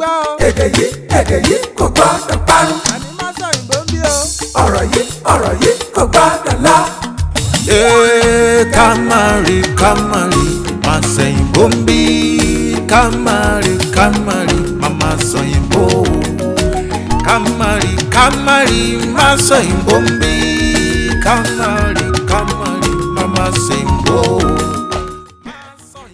Gbọ́ o. Èdè yìí, èdè yìí kò gbọ́dọ̀ parun. Àní má sọ òyìnbó ń bí o. Ọ̀rọ̀ yìí, ọ̀rọ̀ yìí kò gbọ́dọ̀ lọ. Ee, ká má rí, ká má rí, má sẹ̀yìnbó ń bí. Ká má rí, ká má rí, má má sọ̀yìnbó. Ká má rí, ká má rí, má sọ̀yìnbó ń bí. Ká má rí, ká má rí, má má sẹ̀yìnbó.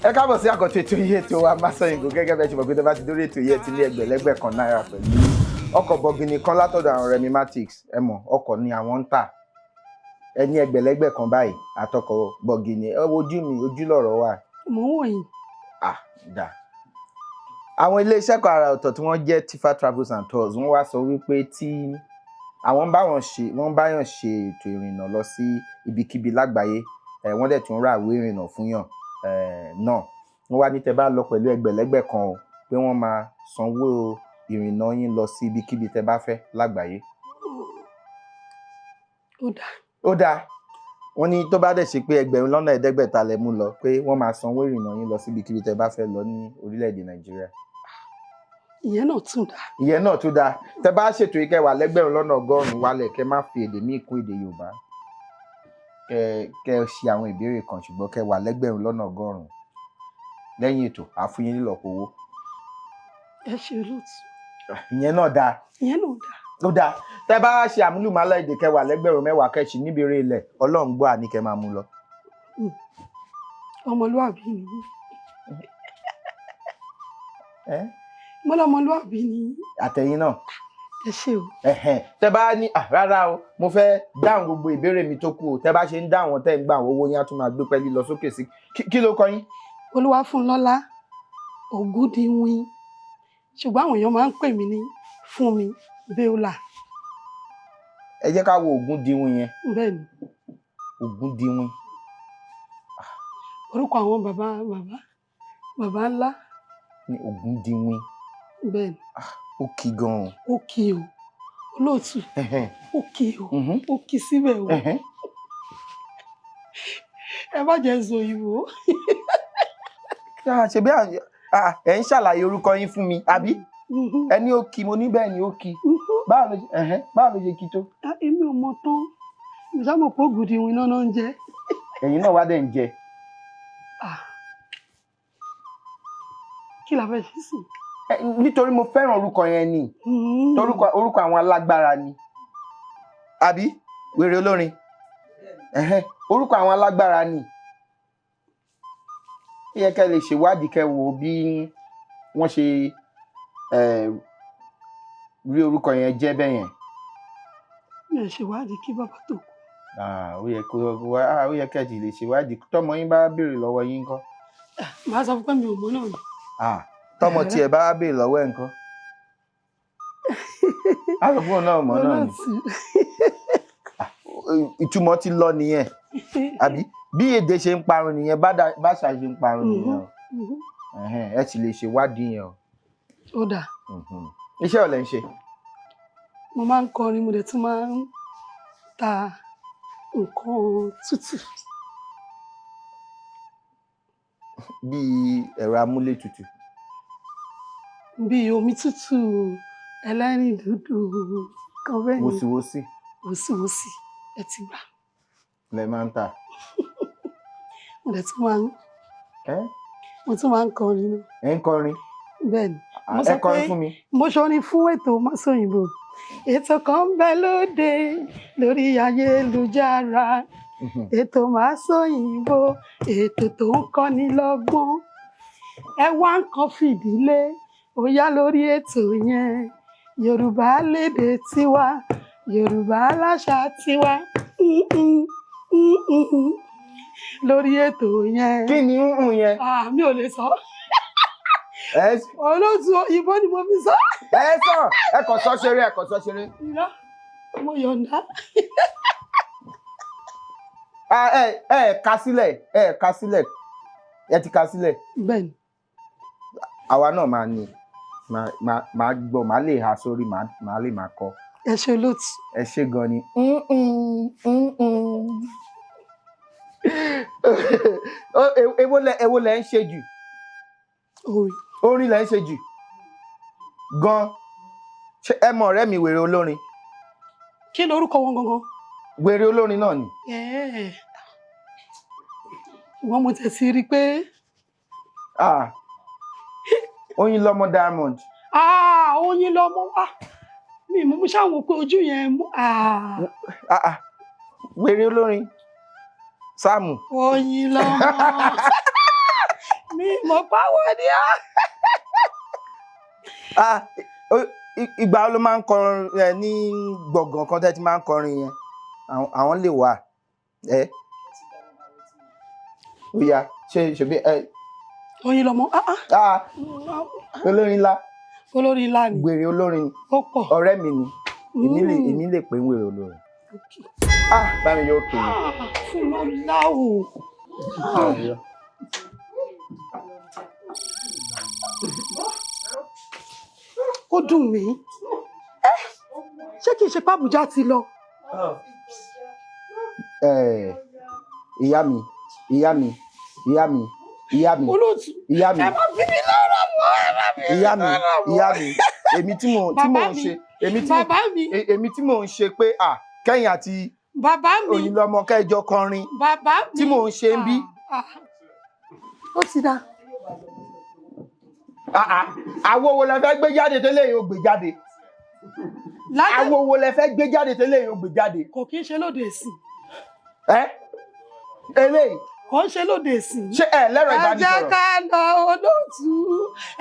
Ẹ káàbọ̀ sí àkọ́tún ètò yìí, ètò wa Masọyìnbó. Gẹ́gẹ́ bẹ́ẹ̀ ṣe mọ̀ pé tó bá ti dórí ètò yìí, ẹ ti ní ẹgbẹ̀lẹ́gbẹ̀ kan náírà pẹ̀lú ọkọ̀ bọ̀gìnì kan látọ̀dọ̀ àwọn Remi Matics. Ẹ mọ̀, ọkọ̀ ni àwọn ń tà. Ẹ ní ẹgbẹ̀lẹ́gbẹ̀ kan báyìí àtọkọ̀ bọ̀gìnì. Ẹ wojú mi, ojú lọ̀rọ̀ wà. Mò ń wò yín. Ah, dà, àwọn iléeṣẹ́ kan àrà ọ̀tọ̀ tí wọ́n jẹ́ Tifa Travels and Tours, wọ́n wá sọ wípé tí àwọn bá wọn ṣe, wọ́n báyàn ṣe ètò ìrìnnà lọ sí ibikíbi lágbàáyé. Ẹ wọ́n dẹ̀ tún ra ìwé ìrìnnà fún yàn náà. Wọ́n wá ní tẹ́ bá lọ pẹ̀lú ẹgbẹ̀lẹ́gbẹ̀ kan o, pé wọ́n máa sanwó ìrìnnà yín lọ sí ibikíbi tẹ́ bá fẹ́ lágbàáyé. Ó dáa. Ó dáa. Wọ́n ní tó bá dẹ̀ ṣe pé 5,000 lẹ mú lọ, pé wọ́n máa sanwó ìrìnnà yín lọ sí ibikíbi tẹ́ bá fẹ́ lọ ní orílẹ̀-èdè Nàìjíríà. Ìyẹn náà tún dáa. Ìyẹn náà tún dáa. Tẹ́ bá ṣètò yìí, kẹ́ wà lẹ́gbẹ̀rún lọ́nà 100 wálẹ̀, kẹ́ má fi èdè míì kún èdè Yorùbá, kẹ́ ṣe àwọn ìbéèrè kan, ṣùgbọ́n kẹ́ wà lẹ́gbẹ̀rún lọ́nà 100. Lẹ́yìn ètò, àá fún yín nílọ́po owó. Ẹ ṣe, olóòtú. Ìyẹn náà dáa. Ìyẹn náà dáa. Ó dáa. Tẹ́ bá ṣe àmúlùmálà èdè, kẹ́ wà lẹ́gbẹ̀rún 10, kẹ́ sì níbi eré ilẹ̀, Ọlọ́run gbọ́, àní kẹ́ máa mú lọ. Ọmọlúwàbí ni yín. Ẹ́? Mo lọmọlúwàbí ni yín. Àtẹ̀yìn náà. Ẹ ṣe o. Ẹ̀hẹ̀n. Tẹ́ bá ní, "Ah, rárá o, mo fẹ́ dáhùn gbogbo ìbéèrè mi tó kù o," tẹ́ bá ṣe ń dáhùn, tẹ́ ń gbà àwọn owó yín, á tún máa gbé pẹ́ẹ́lí lọ sókè sí. Kí ló kọ yín? Olúwafúnlọ́lá Ògúndínwín, ṣùgbọ́n àwọn èèyàn máa ń pè mí ní Fúnmi Beulah. Ẹ jẹ́ ká wo Ògúndínwín yẹn. Bẹ́ẹ̀ ni. Ògúndínwín. Orúkọ àwọn bàbá bàbá bàbá ńlá. Ní Ògúndínwín. Bẹ́ẹ̀ ni. Ó kí gan-an. Ó kí o, olóòtú. Ó kí o. Ó kí síbẹ̀ o. Ẹ má jẹ́ sọ òyìnbó. Ah, ṣe bí ẹ ń ṣàlàyé orúkọ yín fún mi, àbí? Ẹni ó kí mo ní bẹ́ẹ̀ ni ó kí. Báwo ló ṣe, ẹ̀hẹ́n, báwo ló ṣe kí tó? Ah, èmi ò mọ tán. Mo sá mọ̀ pé Ògúndínwín náà náà ń jẹ́. Ẹ̀yin náà wá dẹ̀ ń jẹ. Ah. Kí la fẹ́ ṣe sí? Nítorí mo fẹ́ràn orúkọ yẹn ni. Torúkọ orúkọ àwọn alágbára ni, àbí wèrè olórin? Ẹ̀hẹ́n, orúkọ àwọn alágbára ni. Ó yẹ kẹ́ lè ṣèwádìí, kẹ́ wò bí wọ́n ṣe rí orúkọ yẹn jẹ́ bẹ́ẹ̀ yẹn. Mi ò ṣèwádìí kí bàbá tó kú. Ah, ó yẹ kó ah, ó yẹ kẹ́ ti lè ṣèwádìí. Tọmọ yín bá béèrè lọ́wọ́ yín ńkọ́? Màá sọ fún pé mi ò mọ̀ náà ni. Ah, tọmọ tiẹ̀ bá béèrè lọ́wọ́ ẹ̀ ńkọ́? Á sọ fún òun náà mọ̀ náà ni. Olóòtú. Ìtumọ̀ ti lọ nìyẹn, àbí? Bí èdè ṣe ń parun nìyẹn, báṣà ṣe ń parun nìyẹn o. Ẹ̀hẹ́n, ẹ sì lè ṣèwádìí yẹn o. Ó dáa. Iṣẹ́ ò lẹ́ ń ṣe? Mo máa ń kọrin, mo dẹ̀ tún máa ń ta nǹkan tútù. Bíi ẹ̀rọ amúlétutù? Bíi omi tútù, ẹlẹ́rìndòdò kan bẹ́ẹ̀ yẹn. Wòsíwòsí. Wòsíwòsí, ẹ ti gbà. Lẹ máa ń tà. Mo dẹ̀ tún máa ń Ẹ́? Mo tún máa ń kọrin náà. Ẹ ń kọrin? Bẹ́ẹ̀ ni. Mo Ẹ sọ kọrin pé fún mi. Mo ṣorin fún ètò Masòyìnbó. Ètò kan ń bẹ lóde lórí ayélujára, ètò Masòyìnbó, ètò tó ń kọ́ni lọ́gbọ́n. Ẹ wá nǹkan fìdílé, ó yá lórí ètò yẹn. Yorùbá lédè tiwa, Yorùbá láṣà tiwa. Lórí ètò yẹn. Kí ni ń yẹn? Ah, mi ò lè sọ. Ẹ Olóòtú, òyìnbó ni mo fi sọ. Ẹ sọ, ẹ kò sọ ṣeré, ẹ kò sọ ṣeré. Irọ́, mo yọ̀ǹda. Ah, ẹ kà sílẹ̀, ẹ kà sílẹ̀, ẹ ti kà sílẹ̀. Bẹ́ẹ̀ni. Àwa náà máa ní máa gbọ́, máa lè ha sórí, máa lè máa kọ. Ẹ ṣe, olóòtú. Ẹ ṣe gan ni. Ó, èwo lẹ ń ṣe jù? Orin. Orin lẹ ń ṣe jù. Gan, ṣé ẹ mọ ọ̀rẹ́ mi wèrè olórin? Kí lorúkọ wọn gangan? Wèrè olórin náà ni. Ẹ̀ẹ́. Ṣùgbọ́n mo tẹ̀ sí rí i pé Ah, Oyin Lọmọ Diamond. Ah, Oyin Lọmọ, ah, mi mú ṣáwọn pé ojú yẹn mú, ah. Ah ah, wèrè olórin Sáàmù. Oyin Lọmọ, mi mọ̀ páwọ̀ ni á. Ah, ìgbà wo ló máa ń kọrin ẹ ní gbọ̀ngàn kan tẹ́ ti máa ń kọrin yẹn? Àwọn lè wà ẹ. Ó yá, ṣe ṣebí ẹ. Oyin Lọmọ, ah ah. Ah, olórin ńlá. Olórin ńlá ni. Wèrè olórin. Ó pọ̀. Ọ̀rẹ́ mi ni, èmi lè pè ń wèrè olórin. Ah, bámi yóò kéré. Ah, fún lọ́lá o. Ó dùn mí. Ẹ ṣé kìí ṣe pàbùjá ti lọ? Ẹ, ìyá mi, ìyá mi, ìyá mi, ìyá mi. Olóòtú. Ìyá mi. Ẹ má fi mí lọ́rọ̀ mọ́, ẹ má fi mí Ìyá mi. lọ́rọ̀ mọ́. Ìyá mi, èmi tí mò Bàbá ń mi. ṣe, èmi tí Bàbá mi. èmi tí mò ń ṣe pé à kẹ́yìn àti Bàbá mi. Oyin Lọmọ kẹjọ kọrin. Bàbá mi. Tí mò ń ṣe ń bí. Ah, ah. Ó ti dá. Ah ah, àwo wo lẹ fẹ́ gbé jáde tẹ́lẹ̀ yóò gbé jáde? Lábẹ́ Àwo wo lẹ fẹ́ gbé jáde tẹ́lẹ̀ yóò gbé jáde? Kò kí ń ṣe lóde ìsìn. Ẹ eléyìí. Kò ń ṣe lóde ìsìn. Ṣé ẹ lẹ́rọ Ẹ jẹ́ ìbánisọ̀rọ̀? ká lọ, olóòtú,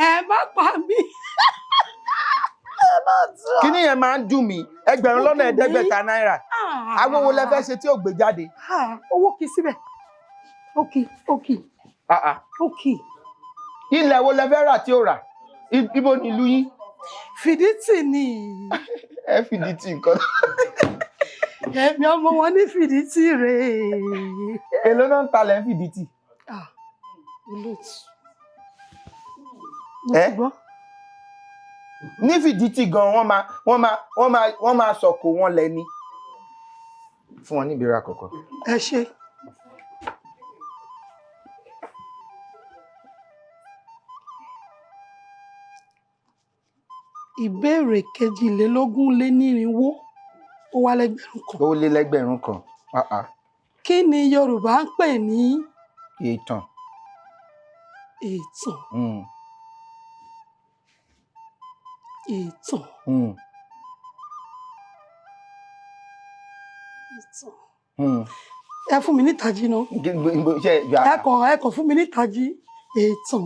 ẹ má pa mí. Olóòtú. Kíní yẹn máa ń dùn mí, 7,500 náírà. Ah. Àwo wo lẹ fẹ́ ṣe tí ò gbé jáde? Ah, owó kì í síbẹ̀. Ó kì í, ó kì í, Ah ah. ó kì í. Ilẹ̀ wo lẹ fẹ́ rà tí ò rà? Ibo ni ìlú yín? Fìdítì ni. Ẹ fìdítì nǹkan. Ẹ̀mí ọmọ wọn ní fìdítì rèé. Èló náà ń talẹ̀ ń fìdítì? Ah, olóòtú. Mo Ẹ? ti gbọ́. Ní fìdítì gan, wọ́n máa sọ̀kò wọn lẹ́ni. Fún wọn ní ìbéèrè àkọ́kọ́. Ẹ ṣe. Ìbéèrè 4,221. Ó lé lẹ́gbẹ̀rún kan. Ah ah. Kí ni Yorùbá ń pè ní Ìtàn. ìtàn? Ìtàn. Ìtàn. Ẹ fún mi ní ìtají náà. Ṣé ìgbà Ẹ kàn fún mi ní ìtají. Ìtàn.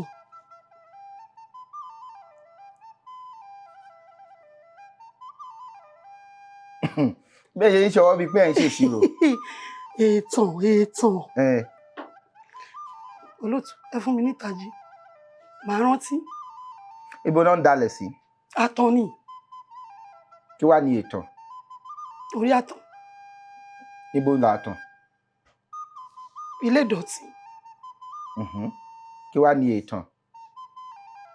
Bẹ́ẹ̀ ṣe ń ṣọwọ́ bíi pé ẹ̀ ń ṣèṣirò. Ìtàn, ìtàn. Ẹ. Olóòtú, ẹ fún mi ní ìtají. Màá rántí. Ibo náà ń dalẹ̀ sí? Àtàn ni. Kí wàá ní ìtàn? Orí àtàn. Ibo là àtàn? Ilé ìdọ̀tí. Kí wàá ní ìtàn?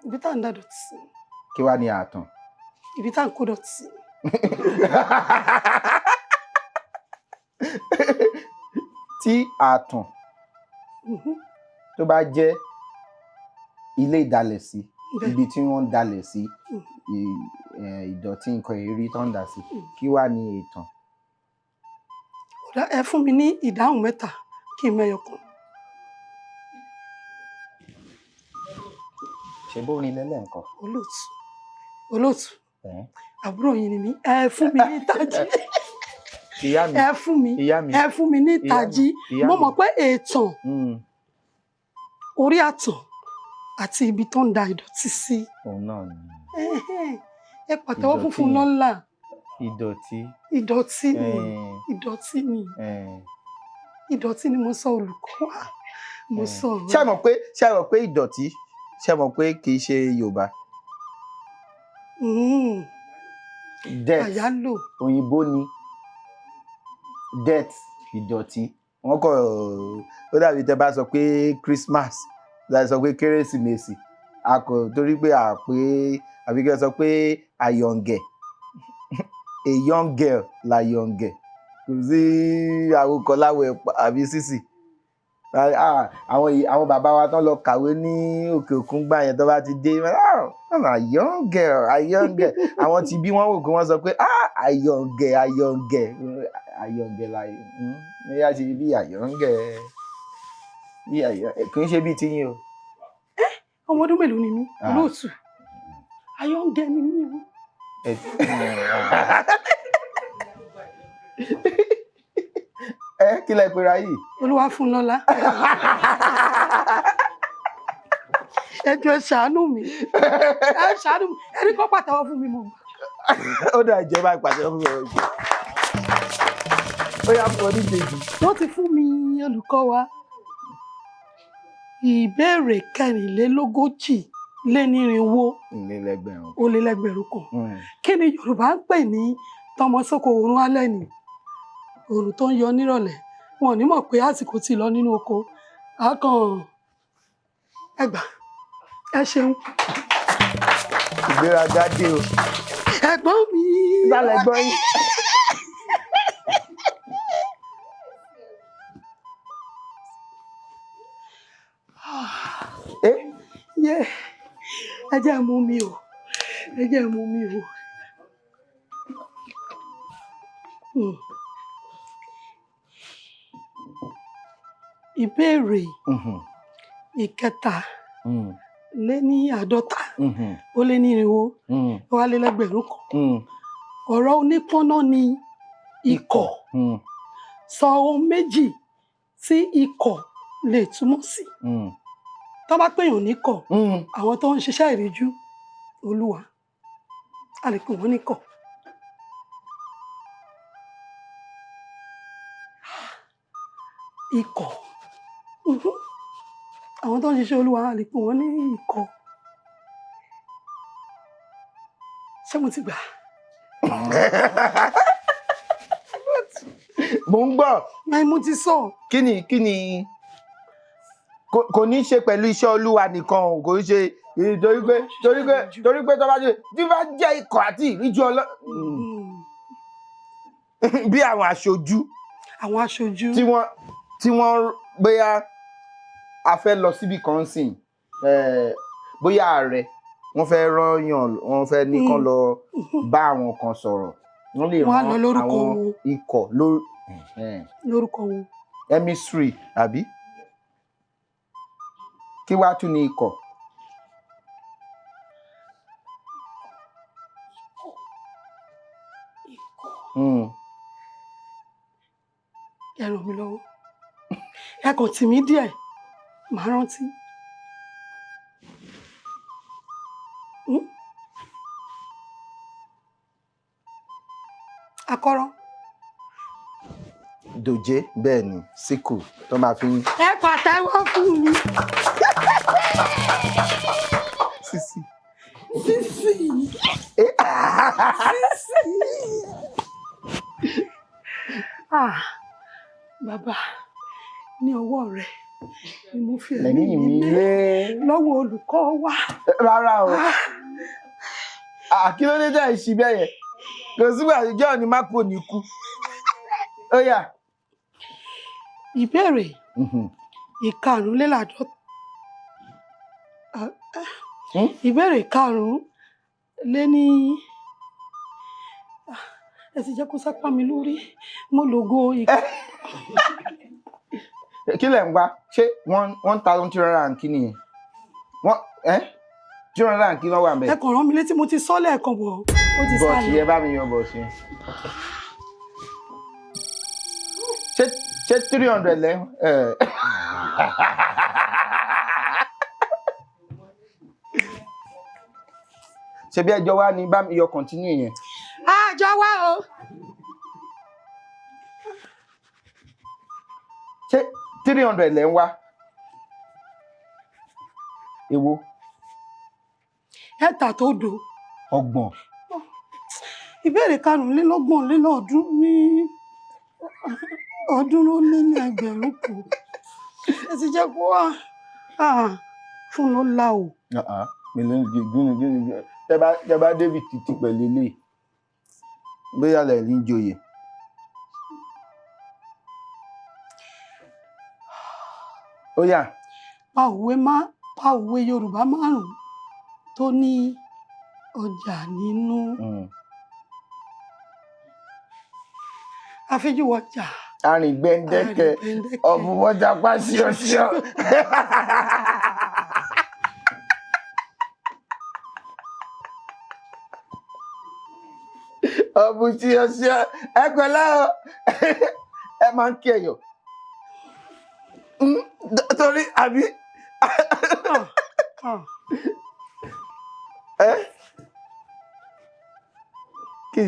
Ibi tá à ń dà dọ̀tí sí. Kí wàá ní àtàn? Ibi tá à ń kó dọ̀tí sí. Tí àtàn tó bá jẹ́ ilé ìdalẹ̀ sí, ibi tí wọ́n ń dalẹ̀ sí, ìdọ̀tí, nǹkan èérí tó ń dà sí, kí wàá ní ìtàn? Ó dá, ẹ fún mi ní ìdáhùn mẹ́ta kí n mẹ́yọ kan. Ṣe bórin lẹ́lẹ́ǹkan? Olóòtú, olóòtú, àbúrò yín ni mí. Ẹ fún mi ní ìtají. Ìyá mi. Ẹ fún mi. Ìyá mi. Ẹ fún mi ní ìtají. Ìyá Mo mi. mọ̀ pé ètàn, orí àtàn àti ibi tó ń da ìdọ̀tí sí. Òun náà ni. Ẹhẹ́n. Ẹ pàtẹ́wọ́ Ìdọ̀tí fúnfun yẹn. lọ́la. Ìdọ̀tí. Ìdọ̀tí ni. Ìdọ̀tí ni. Ìdọ̀tí ni mo sọ, olùkọ́ wa. Mo sọ ọ̀rọ̀. Ṣé mọ̀ pé ìdọ̀tí, ṣé mọ̀ pé kì í ṣe Yorùbá? Dirt. Àyálò. Òyìnbó ni dirt, ìdọ̀tí. Wọ́n kọ̀ ó dàbí tẹ́ bá sọ pé Christmas, tẹ́ sọ pé Kérésìmesì, a kò torí pé à pé, àbí kí ẹ sọ pé àyọ̀ǹgẹ̀, a young girl la yọ̀ǹgẹ̀, kò sí àwòkọ láwọ̀ ẹ̀pà àbí sísì. Àwọn bàbá wa tán lọ kàwé ní òkè òkun gbà yẹn, tó bá ti dé, "Ah, a young girl, a young girl." Àwọn tí bí wọ́n wò pé wọ́n sọ pé, "Ah, a young girl, a young girl, a young girl." Láyé ní yá ṣe bí a young girl, bí a young, kì í ṣe bí tiyín o. Ọmọ ọdún mélòó ni mí? Ah. Olóòtú, ayọ̀ǹgẹ ni mí o. Ẹ kí lẹ pera yìí? Olúwa fún lọ́lá, ẹ jọ̀ọ́, ẹ ṣàánú mi, ẹ ṣàánú mi. Ẹni kọ́ pàtẹ́wọ́ fún mi, mo gbà. Ó dà, ìjọba ìpàṣẹ fún mi. Ó yá, fún ọ ní kejì. Wọ́n ti fún mi, olùkọ́ wa. Ìbéèrè 144 Nílẹ̀gbẹ̀rún. Ó lé lẹ́gbẹ̀rún kan. Kí ni Yorùbá ń pè ní tọmọ sóko oòrùn alẹ́ ni oòrùn tó ń yọ nírọ̀lẹ́, wọn ò ní mọ̀ pé àsìkò ti lọ nínú oko àkàn? Ẹgbà, ẹ ṣeun. Ìgbéraga dé o. Ẹ̀gbọ́n mi. Sálẹ̀ gbọ́n yín. Ẹ Yé, ẹ jẹ́ mú mi o, ẹ jẹ́ mú mi o. Ìbéèrè ìkẹta lé ní àádọ́ta ó lé ní irinwó ó wá lé lẹ́gbẹ̀rún kan. Ọ̀rọ̀ onípọ́nná ni ikọ̀. Sọ ohun méjì tí ikọ̀ lè túmọ̀ sí. Tó bá pèèyàn níkọ̀, àwọn tó ń ṣiṣẹ́ ìríjú Olúwa, a lè pè wọ́n níkọ̀. Ikọ̀. Àwọn tó ń ṣiṣẹ́ Olúwa, a lè pè wọ́n ní ikọ̀. Ṣé mo ti gbà? Mò ń gbọ́. Ẹ mo ti sọ. Kí ni kò ní ṣe pẹ̀lú iṣẹ́ Olúwa nìkan o, kò ń ṣe torí pé tó bá ṣe tí bá jẹ́ ikọ̀ àti ìríjú ọlọ́ bí àwọn aṣojú Àwọn aṣojú. tí wọ́n bóyá a fẹ́ lọ síbi kan sìn, bóyá ààrẹ wọ́n fẹ́ rányàn, wọ́n fẹ́ ní kán lọ bá àwọn kan sọ̀rọ̀, wọ́n lè Wọ́n á rán lọ lórúkọ àwọn wọn. Ikọ̀ lórí Lórúkọ wọn. Emissary àbí kí wàá tún ní ikọ̀. Ikọ̀. Ẹ ràn mí lọ́wọ́, ẹ kàn tì mí díẹ̀, màá rántí. Akọ́rọ́. Dòjé, bẹ́ẹ̀ ni, síkù tó máa fi ń Ẹ pàtẹ́wọ́ fún mi. Sísì. Sísì, sísì. Ah, bàbá, ní ọwọ́ rẹ ni mo fi ẹ̀mí Lẹ́yìn mi mi lé lé. lọ́wọ́ olùkọ́ wa. Rárá o. Ah, kí ló dé tẹ̀ ń ṣí bẹ́ẹ̀ yẹn? Kò sígbà tí John má kú ní kú. Ó yá. Ìbéèrè ìkarùnléláàádọ́ta. Ìbéèrè karùnún lé ní, ẹ sì jẹ́ kó sápá mi lórí, mo lògo Kí lẹ̀ ń wá? Ṣé 1,300 and kí nìyẹn? One ẹ́ 300 and kí ló wà ń bẹ̀? Ẹ kàn rán mi létí, mo ti sọ lẹ́ẹ̀kan bọ̀, ó ti sá Bọ̀ọ̀sì lọ. ẹ bá mi yan bọ̀ọ̀sì yẹn. Ṣé 300 lẹ́ ẹ̀. Ṣé bí ẹjọ́ wa ni bá mi yọ continue yẹn. Àjọ wa o. Ṣé 300 lẹ́ ń wá? Èwo? Ẹ̀ta tó do. 30. Ìbéèrè karùnlélọ́gbọ̀n lé lọ́ọ̀dún ní ọ̀ọ́dúnrún lé ní ẹgbẹ̀rún kan. Ẹ ti jẹ́ kó wá fún lọ́la o. Tẹ bá David títí pẹ̀lú ilé bóyá lẹ̀ ní joyè. Ó yá. Pa òwe má pa òwe Yorùbá márùn-ún tó ní ọjà nínú. Àfijúwọjà. Arìngbẹ́ndẹ́kẹ́. Arìngbẹ́ndẹ́kẹ́. Ọ̀bùnmọ́jàpá ṣíọṣíọ. Ọ̀bùn ṣíọṣíọ, ẹ pẹ̀lẹ́ o, ẹ máa ń kí ẹ̀yọ̀ torí àbí. Ah, ah. Ẹ kí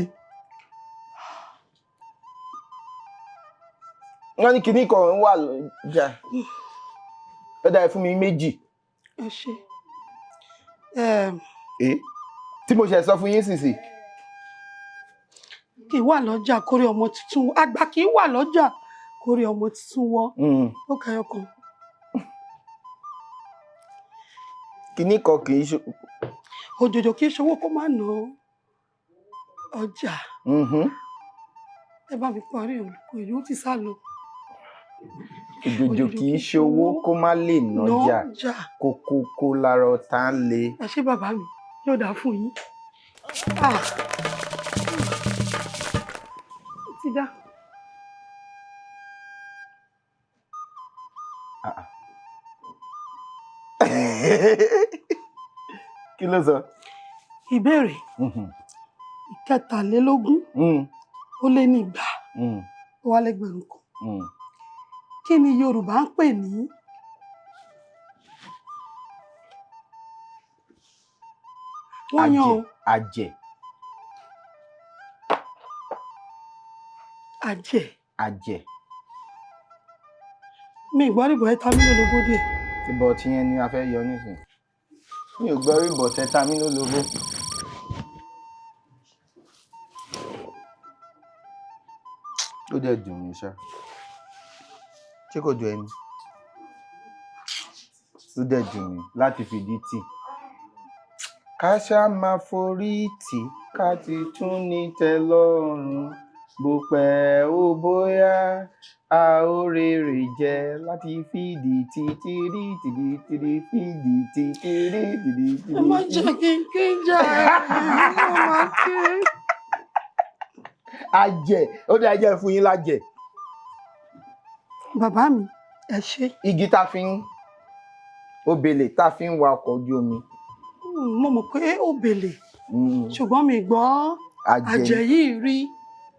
ni wọ́n ní kinní kan wà lọ́jà, ó dáa fún mi méjì. Ẹ ṣe. Tí mo ṣe sọ fún yín sísì. Kì í wà lọ́jà kórè ọmọ tuntun, àgbà kì í wà lọ́jà kórè ọmọ tuntun wọ́. Ó kẹyọ kan. Kinní kan kì í ṣe. Òjòjò kì í ṣòwò kó má ná ọjà. Ẹ bá mi parí olùkọ́ èyí ó ti sá lọ. Òjòjò kì í ṣe owó kó má lè nájà. Nájà. Kókókó lára ọ̀tá ń le. Ẹ ṣé bàbá mi, yóò dáa fún yín. Ah. Ó ti dá. Kí ló sọ? Ìbéèrè ìkẹtàlélógún ó lé ní igba ó wá lẹ́gbẹ̀rún kan. Kí ni Yorùbá ń pè ní wọ́n yan o? Àjẹ́. Àjẹ́. Àjẹ́. Mi ìgbọ́ rí bọ̀, ẹ ta mí lólobó díẹ̀. Ìbọ̀ tí yẹn ni a fẹ́ yọ nísìnyí. Mi ò gbọ́ rí bọ̀ tẹ́ta mi lólobó. Ó dẹ̀ dùn mí ṣá. Ṣé kò dùn ẹni? Ó dẹ̀ dùn mí láti fìdí tì. Ká ṣá máa forí tì, ká ti tún ní tẹ́lọ́rùn. Bó pẹ́ ó bóyá, a ó rèrè jẹ láti fìdí tì tìrí tìrí tìrí fìdí tì tìrí tìrí Ẹ tìrí. má jẹ́ kí n kí n jà ẹ, mo máa ké. Àjẹ́, ó dẹ̀ jẹ́ fún yín lájẹ̀. Bàbá mi, ẹ ṣé. Igi tá a fi ń obèlè tá a fi ń wa ọkọ̀ ojú omi. Mo mọ̀ pé ó bèlè, ṣùgbọ́n mi gbọ́ Àjẹ́. àjẹ́ yìí rí.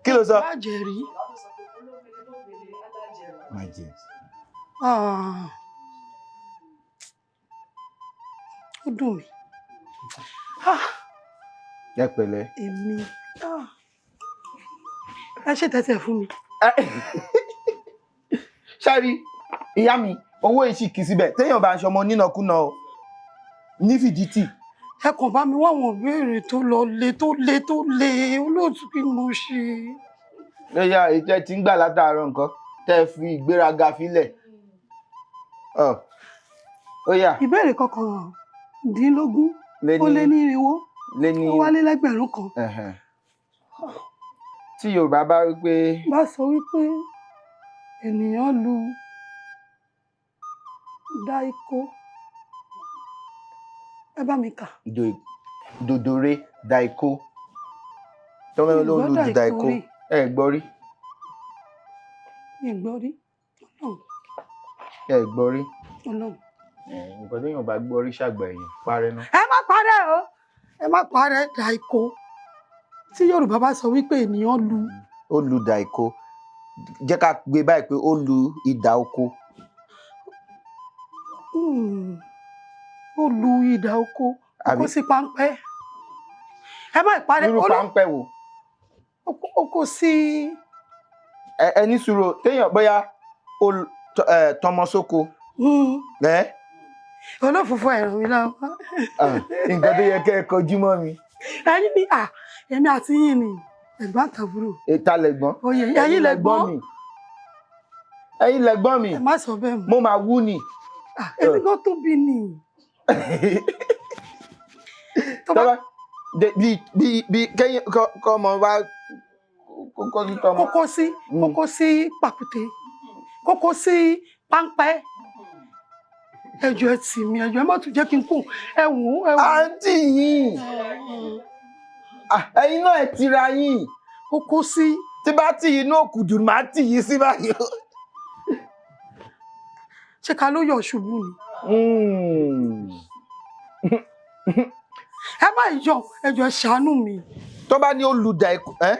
Kí ló sọ? Àjẹ́ rí. Àjẹ́. Ah. Ó dùn mí. Ah, Ẹ pẹ̀lẹ́. èmi. Ah. Ẹ ṣe tẹ́tẹ̀ fún mi. Ṣáàrí ìyá mi, owó yìí sì kì í síbẹ̀ téèyàn bá ń ṣọmọ nínàkúnà o ní fìdítì. Ẹ kàn bá mi wá àwọn ìbéèrè tó lọ le tó le tó le, olóòtú, kí ni mo ṣe? Lóyà ètò ẹ ti ń gbà látàárọ̀ nǹkan tẹ́ ẹ fi ìgbéraga filẹ̀. Ọ, ó yá. Ìbéèrè 19 lé ó lé ní irinwó lé ní ó wá lé lẹ́gbẹ̀rún kan. Ẹ̀hẹ̀n. Tí Yorùbá bá wí pé Bá sọ wípé ènìyàn lu dáíkó, ẹ bá mi kà. Dòdòre dàìkó tọ́wọ́ ló Mi ò lu gbọ́ dàìkó dàìkó. rí. Ẹ gbọ́ rí? Mi ò gbọ́ rí. Ọlọ́run. Ẹ gbọ́ rí? Ọlọ́run. Ẹ̀, nǹkan téèyàn bá gbọ́ rí ṣàgbà èèyàn parẹ́ náà. Ẹ má parẹ́ o, ẹ má parẹ́. Dáíkó, tí Yorùbá bá sọ wípé ènìyàn lu Ó lu dàìkó, jẹ́ ká gbé báyìí pé ó lu idà oko. Ó lu idà oko, ó Àbí? kó sí páńpẹ́. Ẹ má parẹ́. Irú páńpẹ́ wo? Ó kó sí Ẹ ní sùúrù o, téèyàn bóyá ó tọmọ sóko. Ẹ Olófòfò, ẹ̀rọ mi lọ́wọ́. Ah, nǹkan tó yẹ kẹ́ ẹ kọjú mọ́ mi. Ẹ̀yin ni à, èmi àti yín ni ẹ̀gbọ́n àtàbúrò. Ìta lẹ̀gbọ́n. Oyè ẹ̀yin lẹ̀gbọ́n. Mi, ẹ̀yin lẹ̀gbọ́n mi. Ẹ má sọ bẹ́ẹ̀ mọ́. Mo máa wú ni. Ah, èmi gan tóbi ni. Tó bá Tọ́ba bí bí bí kẹ́yìn kọ́ ọmọ wa kókó sí tọmọ. Kókó sí, kókó sí pàkúté, kókó sí páńpẹ́. Ẹ jọ̀ọ́, ẹ tì mí, ẹ jọ̀ọ́, ẹ má tún jẹ́ kí n kú. Ẹ wò ó, ẹ wò ó. Àǹtí yìí, ah, ẹ̀yin náà ẹ tira yín. Ó kó sí. Tí bá tì yín inú òkùdù, máa tì yín sí báyìí. Ṣé ká ló yọ̀ ṣubú ni? Ẹ má yọ, ẹ jọ̀ọ́, ẹ ṣàánú mi. Tó bá ní olùdà ẹkọ ẹ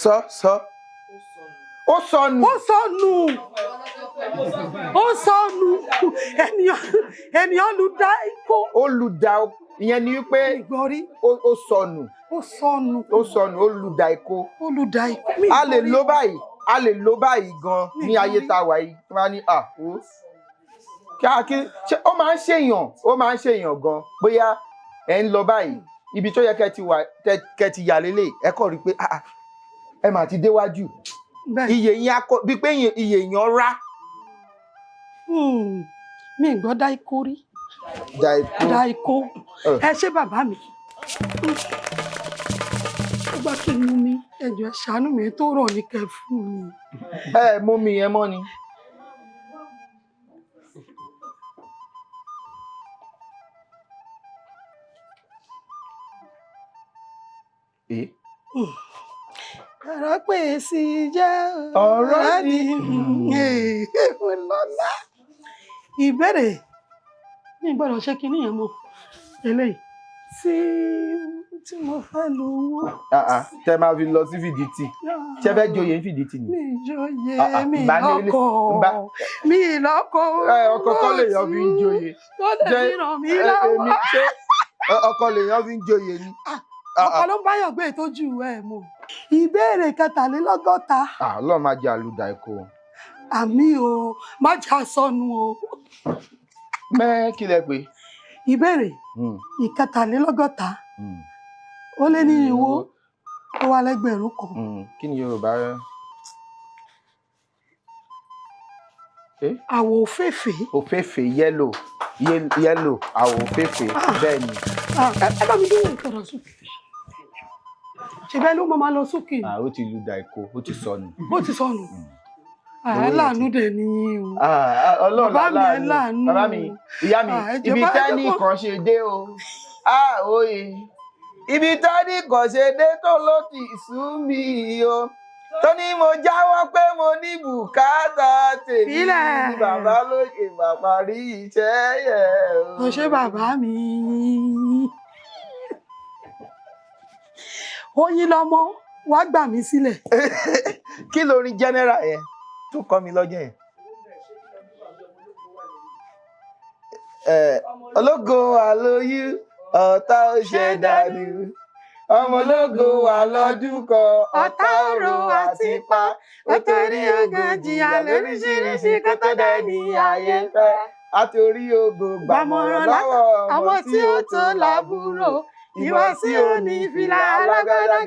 sọ sọ, ó sọnù. Ó sọnù, ó sọnù. Ènìyàn lu dá ikó. Olùdà, ìyẹn ni wípé Ìgbọ́rí. ó sọnù. Ó sọnù. Ó sọnù, olùdà ẹkọ. Ó lu dá ikó. Mi A lè gbọ́ rí. lò báyìí, a lè lò báyìí gan Mi ní ayé gbọ́ rí. tá a wà yìí, tí wọ́n á ní à ó kí a kí ṣe, ó máa ń ṣèyàn, ó máa ń ṣèyàn gan. Bóyá ẹ ń lọ báyìí, ibi tó yẹ kẹ́ ti wà, kẹ́ ti yà lélẹ̀, ẹ kọ̀ rí pé ah, ah, ẹ mà ti déwájú. Bẹ́ẹ̀. Iye yín akọ bíi pé iye èèyàn rá. Mi gbọ́ dá ikó rí. Dà ikó. Dá ikó. Ẹ. Ẹ ṣé bàbá mi. Ó gbá kí n mú mi. Ẹ jọ̀ọ́, ẹ ṣàánú mi, tó rọ̀ ní kẹ́ fún mi. Ẹ mú mi yẹn mọ́ ni. Eh? Ọ̀rọ̀ pé sí jẹ́ Ọ̀rọ̀ ni. Lọ́lá. Ìbéèrè mi gbọ́dọ̀ ṣe kinní yẹn mọ́. Eléyìí tí mo fẹ́ lo owó. Ah, ah, tẹ máa fi lọ sí fìdítì, ṣe fẹ́ joyè ní fìdítì ni? Mi joyè. Ah, ah, Mi ìbá ní ilé- lọ́kọ. Mi lọ́kọ. Ẹ ọkọ kọ́ lèèyàn fi ń joyè. Tó lè fi ràn mí lọ́wọ́. Èmi ṣé ọkọ lèèyàn fi ń joyè ni? Ah, Ah, ọkọ ah. ló ń báyọ̀ gbé ìtọ́jú ẹ̀ mọ̀. Ìbéèrè 43. Ah, Ọlọ́run máa jẹ àlùdà ẹ̀kọ́. Àmì o, má jà sọnù o. Mẹ́ kí lẹ pé? Ìbéèrè 43 ó lé ní irinwó ó wà lẹ́gbẹ̀rún kan. Kí ni Yorùbá rẹ? Àwọ̀ òféèfé. Òféèfé, yellow, yellow, àwọ̀ òféèfé, bẹ́ẹ̀ ni. Ah, ẹ bá mi dúró ìtọ̀rọ̀ sókè. Ṣe bẹ́ẹ̀ ló máa lọ sókè. Ah, ó ti lùdà ẹ̀kọ́, ó ti sọnù. Ó ti sọnù. Owó yẹn Aláàánú dẹ̀ ni o. Ah, ah, Ọlọ́run. Bàbá mi, ẹ láàánú. láàánú. Bàbá mi, ìyá mi. Ah, ẹ jọ̀ọ́, Ibi ẹ tẹ́nì jọ̀ọ́. kan ṣe dé o, ah òye, ibi tẹ́nì kan ṣe dé tó ló ti sú mi o, tó ní mo jáwọ́ pé mo ní bùkátà tèmi. Sílẹ̀. Ní bàbá lóye, bàbá rí iṣẹ́ yẹn o. Mo ṣe bàbá mi. Oyin lọmọ wá gbà mí sílẹ̀. Kí lórin general yẹn tó kọ́ mi lọ́jọ́ yẹn? Ológo wà lóyún, ọ̀tá ó ṣe dànù. Ọmọ ológo wà lọ́dún kan, ọ̀tá òrò àti pa. Ó torí ogun jìyà lóríṣiríṣi kó tó dẹni ayé fẹ́. Àtòrí ogo gbàmọ̀ràn lọ́wọ́ ọmọ tí ó tó lábúrò. Ìwọ sí òní fìlà alágbádá,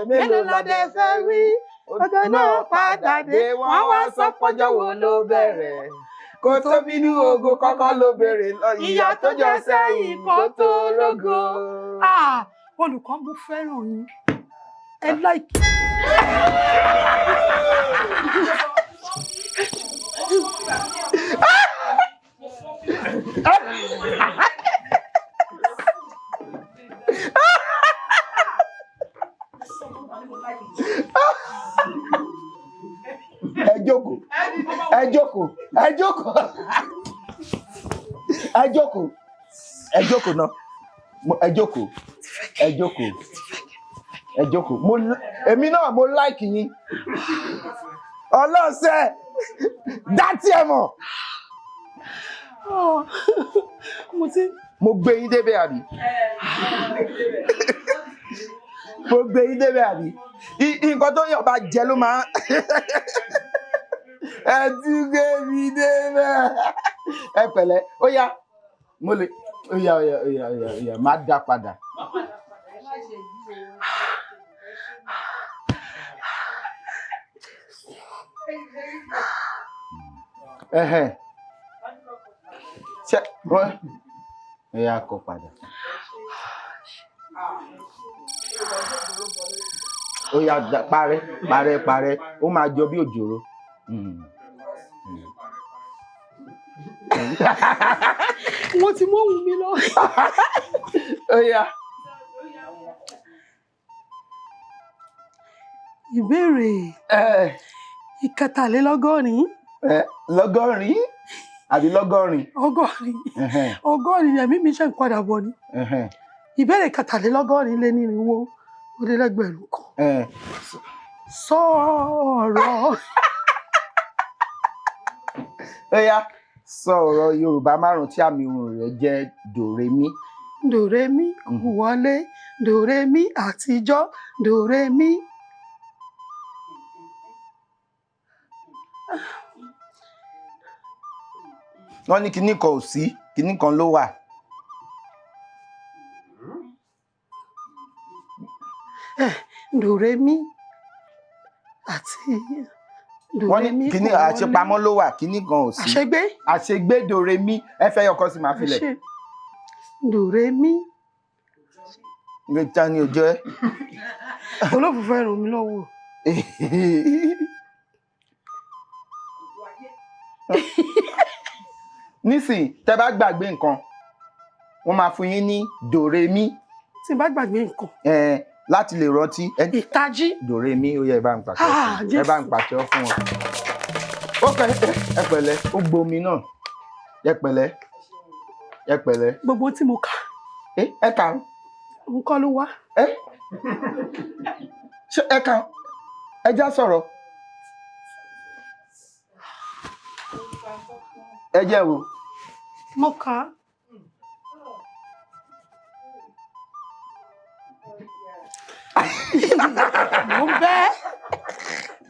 mélòó lọdẹ fẹ́ wí? Ọjọ́ náà padà dé, wọ́n wá sọ pọ́jọ́ wo ló bẹ̀rẹ̀. Kó tó bínú ogo kọ́kọ́ ló bèrè lọ ìyá tó jọ sẹ́yìn kó tó rógo. Ah, olùkọ́, mo fẹ́ràn yín. Ẹ láìkí. Ẹ jókòó, ẹ jókòó, ẹ jókòó, ẹ jókòó, ẹ jókòó náà. Ẹ jókòó, ẹ jókòó, ẹ jókòó. Èmi náà mo like yín. Ọlọ́sẹ̀ dátì ẹ̀ mọ̀. Oh, mo ti Mo gbé yín débẹ̀ àbí? Mo gbé yín débẹ̀ àbí? Nǹkan tó yàn bá jẹ ló máa ẹ tún gbé mi débẹ̀. Ẹ pẹ̀lẹ́, ó yá, mo lè, ó yá, ó yá, ó yá, ó yá, ó yá, má dá padà. Ẹhẹ́n. Ṣé wọ́n ẹ yá kọ padà. Ó yá, parẹ́, parẹ́, parẹ́, ó máa jọ bí òjòrò. Wọ́n ti mú ohùn mi lọ. Ó yá. Ìbéèrè Ẹ, ìkẹtàlélọ́gọ́rin. ẹ, lọ́gọ́rin àbí lọ́gọ́rin? Ọgọ́rin. Ẹhẹ́n, 80 ẹ̀mí mi ṣe ń padà bọ̀ ni. ẹhẹ́n, Ìbéèrè 443. ẹhẹ́n. Sọ̀rọ̀. Ó yá, sọ ọ̀rọ̀ Yorùbá márùn-ún tí àmì ohùn rẹ̀ jẹ́ dòremí. Dòremí wọlé, dòremí àtijọ́, dòremí. Wọ́n ní kinní kan ò sí, kinní kan ló wà. Dòremí àti Wọ́n ní dòremí kinní kò wọlé. àṣepamọ́ ló wà, kinní kan ò sí. Àṣegbé. Àṣegbé dòremí. Ẹ fẹ́ yọkọ sí màá filẹ̀. Àṣe dòremí. Ta ni ò jẹ́? Olófùfẹ́ ràn mí lọ́wọ́. Nísìnyí, tẹ́ bá gbàgbé nǹkan, wọ́n máa fún yín ní dòremí. Tí n bá gbàgbé nǹkan. Láti lè rántí. Ìtají. Dòremí, ó yẹ ẹ bá ń pàtẹ́wọ́ Ah, fún wọn. Ẹ bá ń Jésù. pàtẹ́wọ́ fún wọn. Ó kẹ ẹ pẹ̀lẹ́, ó gbomi náà. Ẹ pẹ̀lẹ́. Ẹ pẹ̀lẹ́. Gbogbo tí mo kà, Ẹ kà á. nǹkan ló wá. Ẹ ṣé ẹ kà á? Ẹ já sọ̀rọ̀. Ẹ jẹ́ wo. Mo kà á. Mo ń bẹ́.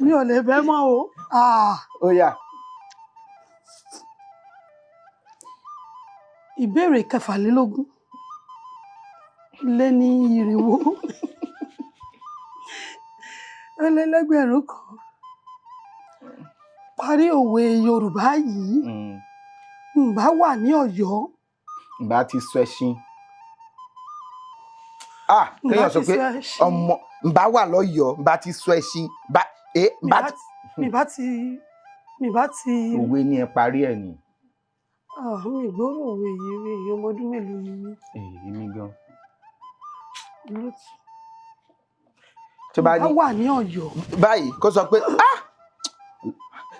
Mi ò lè bẹ́ mọ́ o. Ah, Ó yá. Ìbéèrè 426. Parí òwe Yorùbá yìí. Ǹbá wà ní Ọ̀yọ́. Ǹbá ti sọ ẹṣin. Ah, Ǹbá kéèyàn sọ ti pé sọ ẹṣin. ọmọ ǹbá wà lọ́yọ̀ọ́, ǹbá ti sọ ẹṣin. Bá ẹ Mi ǹbá bá ti. ti mi bá ti mi bá ti Òwe ni ẹ parí ẹ̀ ni. Ah, mi gbọ́rọ̀ òwe yìí rí. Ọmọ ọdún mélòó ni mí? Èmi gan. Olóòtú. Tó bá Ǹbá ní wà ní Ọ̀yọ́. báyìí kó sọ pé ah,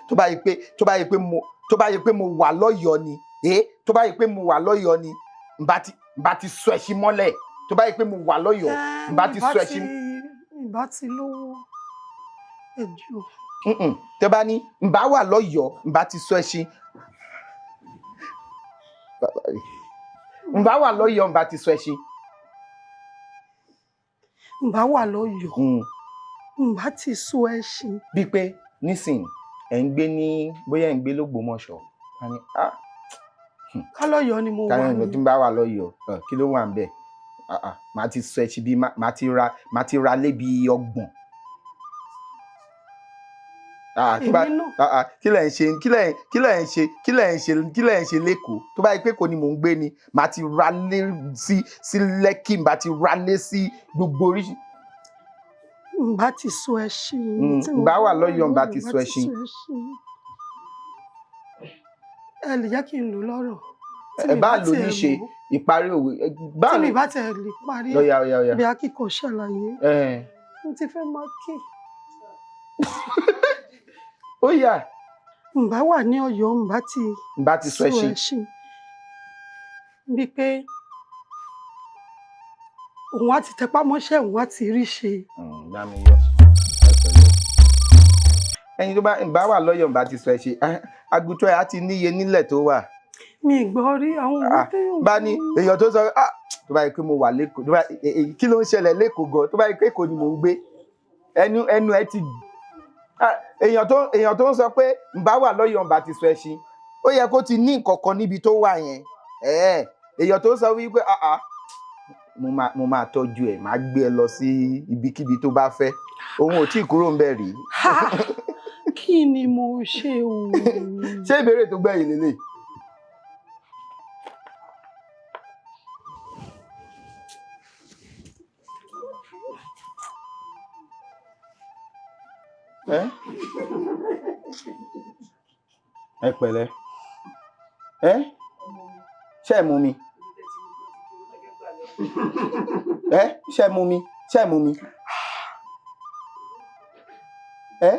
tó bá yẹ pé tó bá yẹ pé mo tó bá yẹ pé mo wà lọ́yọ̀ọ́ ni, tó bá yẹ pé mo wà lọ́yọ̀ọ́ ni, ǹbá ti sọ ẹṣin mọ́lẹ̀. Tó bá yẹ pé mo wà lọ́yọ̀ọ́, ǹbá Mi ti bá sọ ti ẹṣin. Mi bá ti lówó. Ẹ jọ̀ọ́. Mm-mm. Tó bá ní ǹbá wà lọ́yọ̀ọ́, ǹbá ti sọ ẹṣin. Ǹbá wà lọ́yọ̀ọ́, ǹbá ti sọ ẹṣin. Ǹbá wà lọ́yọ̀ọ́. Ǹbá ti sọ ẹṣin. Bíi pé nísìnyí ẹ̀ ń gbé ní bóyá ẹ̀ ń gbé l'Ógbómọ̀ṣọ́. A ní ah, Ká lọ́yọ̀ọ́ ni mo wà táyọ̀ ní. tí ń bá wà lọ́yọ̀ọ́, kí ló wà ń bẹ̀? Ah, ah, màá ti sọ ẹṣin bíi màá ti ra lé bíi 30. Ah, tó bá Èmi náà. ah, ah, kí lẹ̀ ń ṣe kí lẹ̀ kí lẹ̀ ń ṣe kí lẹ̀ ń ṣe kí lẹ̀ ń ṣe l'Ékòó? Tó bá yẹ pé Èkó ni mò ń gbé ni, màá ti ra lé sí Lẹ́kì, màá ti ra lé sí gbogbo oríṣi. Ǹbá ti sọ ẹṣin. Tí mo Ǹbá bá wà wà lọ́yọ̀ọ́, ǹbá lọ́yọ̀ọ́, ti ǹbá sọ ti ẹṣin. sọ ẹṣin. Ẹ lè jẹ́ kí n lò lọ́rọ̀. Tí Ẹ mi bá bá lò tiẹ̀ níṣe mọ̀. ìparí òwe. Bá Tí lò. mi bá tiẹ̀ lè parí ẹ̀. Lọ́yà, ọ̀yà, ọ̀yà. Bí akíkọ̀ ṣàlàyé. Mo ti fẹ́ máa kí. Ó yá. Ǹbá wà ní Ọ̀yọ́, ǹbá ti Ǹbá ti sọ sọ ẹṣin. ẹṣin. Bíi pé òun á ti tẹpá mọ́ṣẹ́, òun á ti rí ṣe. Bá mi yọ. Ẹ pẹ̀lẹ́. Ẹni tó bá ǹbá wà lọ́yọ̀ọ́, ǹbá ti sọ ẹṣin. Àgùntàn ẹ̀ á ti níye nílẹ̀ tó wà. Mi ì gbọ́ rí àwọn òwe Ah, téèyàn bá ní èèyàn tó sọ ah, tó bá yẹ pé mo wà l'Ékòó, tó bá kí ló ń ṣẹlẹ̀ l'Ékòó gan, tó bá yẹ pé Èkó ni mò ń gbé, ẹnu ẹ ti ah, èèyàn tó ń sọ pé ǹbá wà lọ́yọ̀ọ́, ǹbá ti sọ ẹṣin, ó yẹ kó ti ní nǹkan kan níbi tó wà yẹn. Èèyàn tó sọ wípé ah ah, mo máa tọ́jú ẹ̀, máa gbé ẹ lọ sí ibikíbi tó bá fẹ́, òun ò tí ì kúrò ńbẹ̀ rí. Ha! Kí ni mo ṣe o? Ṣé ìbéèrè tó gbẹ̀yìn lélẹ̀? Ẹ pẹ̀lẹ́. Ẹ ṣé ẹ mú mi? Ẹ ṣé ẹ mú mi? Ṣé ẹ mú mi? Ẹ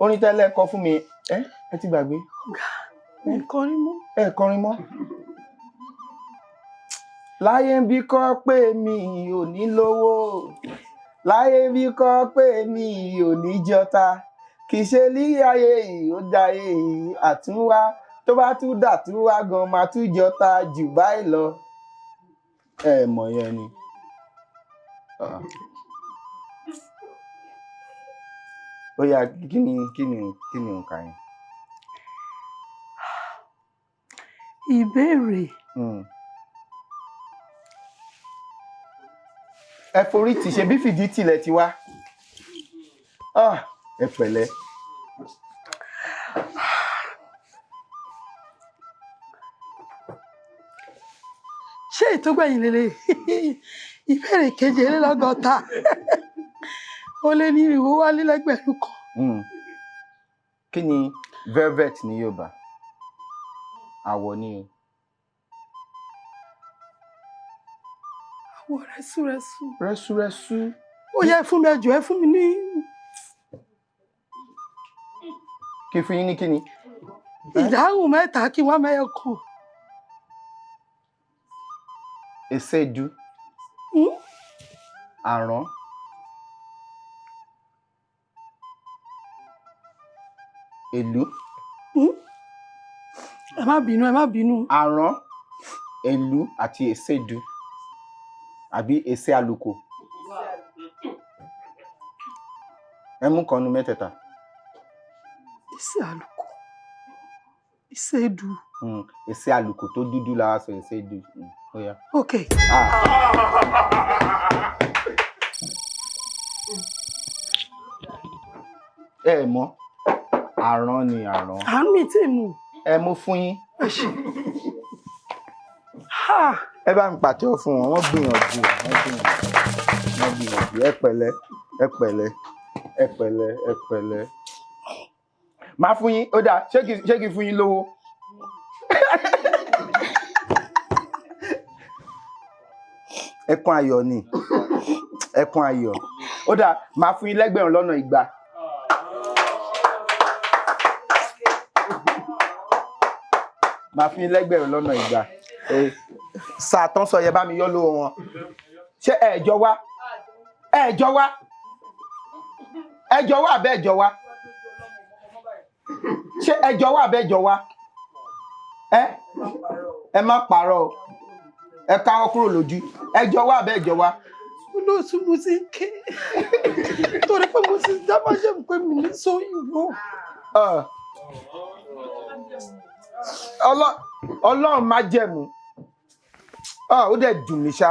orin tẹ lẹ́kọ fún mi. Ẹ ti gbàgbé? Ọ̀gá, mi kọrin mọ́. Ẹ kọrin mọ́. Láyé ń bí kọ́ pé mi ò ní lówó, láyé ń bí kọ́ pé mi ò ní jọta, kì í ṣe ní ayé yìí ó dayé yìí àtúnwá, tó bá tún dà tún wá gan máa tún jọta jù báyìí lọ. Ẹ mọ̀ yẹn ni. Ah. Ó yá, kí ni òǹkà yẹn? Ìbéèrè. Ẹ forí tì, ṣe bí fìdí tìlẹ̀ ti wá. Ah, ẹ pẹ̀lẹ́. Ṣé ìtógbẹ̀yìn lélẹ̀? Ìbéèrè 162 ó lé ní irinwó wálé lẹ́gbẹ̀rún kan. Kí ni velvet ní Yorùbá? Àwọ̀ ni o. Àwọ̀ rẹ́súrẹ́sú. Rẹ́súrẹ́sú. Ó yẹ fún mi, ẹjọ́ ẹ fún mi ní Kí fún yín ní kí ni? ìdáhùn mẹ́ta kí wọ́n mẹ́yọ kan. Èsédu, àrán, èlú. Ẹ má bínú, ẹ má bínú. Àrán, èlú àti èsédu àbí èsé àlùkò. Ẹ mú kan nu mẹ́tẹ̀ẹ̀ta. Ìṣe àlùkò, ìṣe èdù. Èsé àlùkò tó dúdú la wá sọ, èsédu. Ó yá. Ok. Ah. Ẹ mọ̀, àrán ni àrán. Àánú mi tí mú. Ẹ mú fún yín. Ẹ ṣe. Ha! Ẹ bá mi pàtẹ́wọ́ fún wọn, wọ́n gbìyànjú, wọ́n gbìyànjú, wọ́n gbìyànjú. Ẹ pẹ̀lẹ́, ẹ pẹ̀lẹ́, ẹ pẹ̀lẹ́, ẹ pẹ̀lẹ́. Máa fún yín, ó dáa, ṣé kí fún yín lówó? Ẹkún ayọ̀ ni, ẹkún ayọ̀. Ó dáa, máa fún yín 2,200. Máa fún yín 2,200. Sáà tán sọ yẹ bá mi yọ lówó wọn. Ṣé ẹ jọ wá? Ẹ jọ wá? Ẹ jọ wá àbẹ́ ẹ jọ wá? Ṣé ẹ jọ wá àbẹ́ ẹ jọ wá? Ẹ má parọ́ o. Ẹ káwọ́ kúrò lójú. Ẹ jọ wá àbẹ́ ẹ jọ wá? Olóòtú, mo ti ń ké torí pé mo ti dá májẹ̀mú pé mi ní sóyìnbó. Ah. Ọlọ́run májẹ̀mú. Ah, ó dẹ̀ dùn mí ṣá.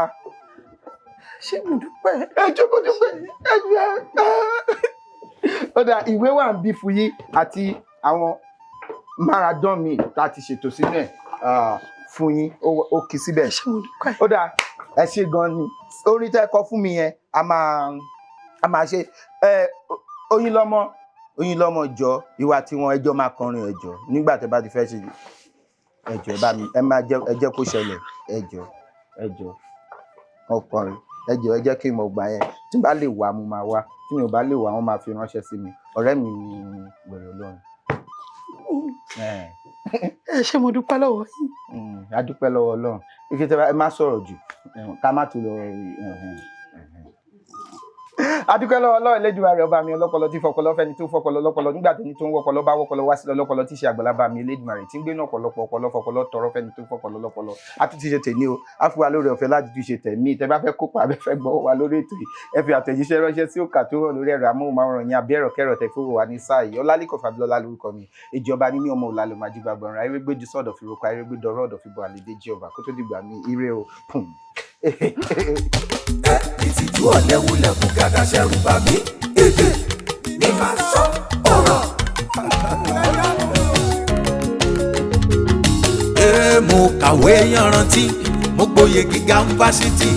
Ṣé mo dúpẹ́. Ẹ jókòó, dúpẹ́, ẹ jẹ́. Ó dà, ìwé wà ń bí fún yín àti àwọn maradon mi tá a ti ṣètò sínú ẹ̀, ah, fún yín, ó kì í síbẹ̀. Ṣé mo dúpẹ́. Ó dà, ẹ ṣe gan ni. Orin tẹ́ ẹ kọ fún mi yẹn, a máa ṣe ẹ. Oyinlọ́mọ, Oyinlọ́mọ, jọ ìwà tiwọn ẹjọ́ máa kọrin. Ẹjọ́ nígbà tẹ́ bá ti fẹ́ ṣe, ẹjọ́ ẹ bá mi, ẹ máa jẹ́, ẹ jẹ́ kó ṣẹlẹ̀. Ẹjọ́, ẹjọ́ ọkọrin, ẹjọ́ ẹ jẹ́ kí n mọ̀ gbà yẹn. Tí n bá lè wá, mo máa wá. Tí mi ò bá lè wá, wọ́n máa fi ránṣẹ́ sí mi. Ọ̀rẹ́ mi ni wèrè olórin. Ẹ ṣé, mo dúpẹ́ lọ́wọ́ yín. A dúpẹ́ lọ́wọ́ Ọlọ́run. Ike tẹ́ bá ẹ má sọ̀rọ̀ jù, ká má tún lọ. A dúpẹ́ lọ́wọ́ Ọlọ́run Elédùmarè, ọba mi ọlọ́pọlọ tí fọpọlọ fẹ́ni tó fọpọlọ lọ́pọlọ nígbà tẹni tó ń wọpọlọ bá wọpọlọ wá sílẹ̀ ọlọ́pọlọ tí í ṣe àgbàlagbà mi Elédùmarè tí ń gbénú ọ̀pọ̀lọpọ̀ ọpọlọ fọpọlọ tọrọ fẹ́ni tó fọpọlọ lọ́pọlọ. A tún ti ṣe tèmi o, a fún wa lórí ọ̀fẹ́ láti tún ṣe tẹ̀mí. Tẹ́ bá fẹ́ kópa abẹ́ fẹ́ gbọ́ wa lórí ètò yìí, ẹ fi àtẹ̀jíṣẹ́ ránṣẹ́ sí òkà tó wọ̀ lórí ẹ̀rọ amóhùnmáwòrán yín àbí ẹ̀rọ kẹ́rọ̀ tẹ fowó wa ní sáà yìí. Ọlálẹ́kọ̀ Fàbílọ́lá lórúkọ mi. Ìjọba ní mí, ọmọ òlàlọ́ máa jí gbàgbọ́n rẹ̀ ayégbéjú sọ̀dọ̀ fi roko ayégbédọ̀rọ̀ ọ̀dọ̀ fi bọ̀ àlédè jí ọba kó tó dìgbà mí. Ire o. Pùm. Ìtìjú ọ̀lẹ́wulẹ̀ kú gàdá ṣẹ̀rù bà mí. Èdè ní máa sọ ọ̀rọ̀. Ee, mo kàwé yanrantí. Mo gboyè gíga ń fásitì.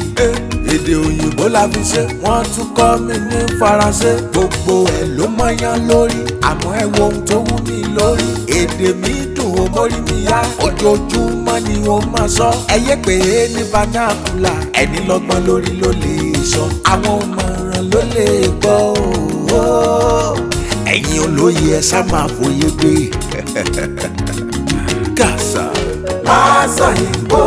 Èdè òyìnbó la fi ṣe, wọ́n tún kọ́ mi ní faransé. Gbogbo ẹ̀ ló mọ́yán lórí, àmọ́ ẹ wo ohun tó wú mi lórí. Èdè mi dùn ó mórí mi yá, ojoojúmọ́ ni ó máa sọ. Ẹ yé pé ní vernacular, ẹni lọ́gbọ́n lórí ló lè sọ. Àwọn òmọ̀ràn ló lè gbọ́ o. Ẹ̀yin olóye ẹ sá máa fòye gbé. Kàṣà. Máa sọ òyìnbó.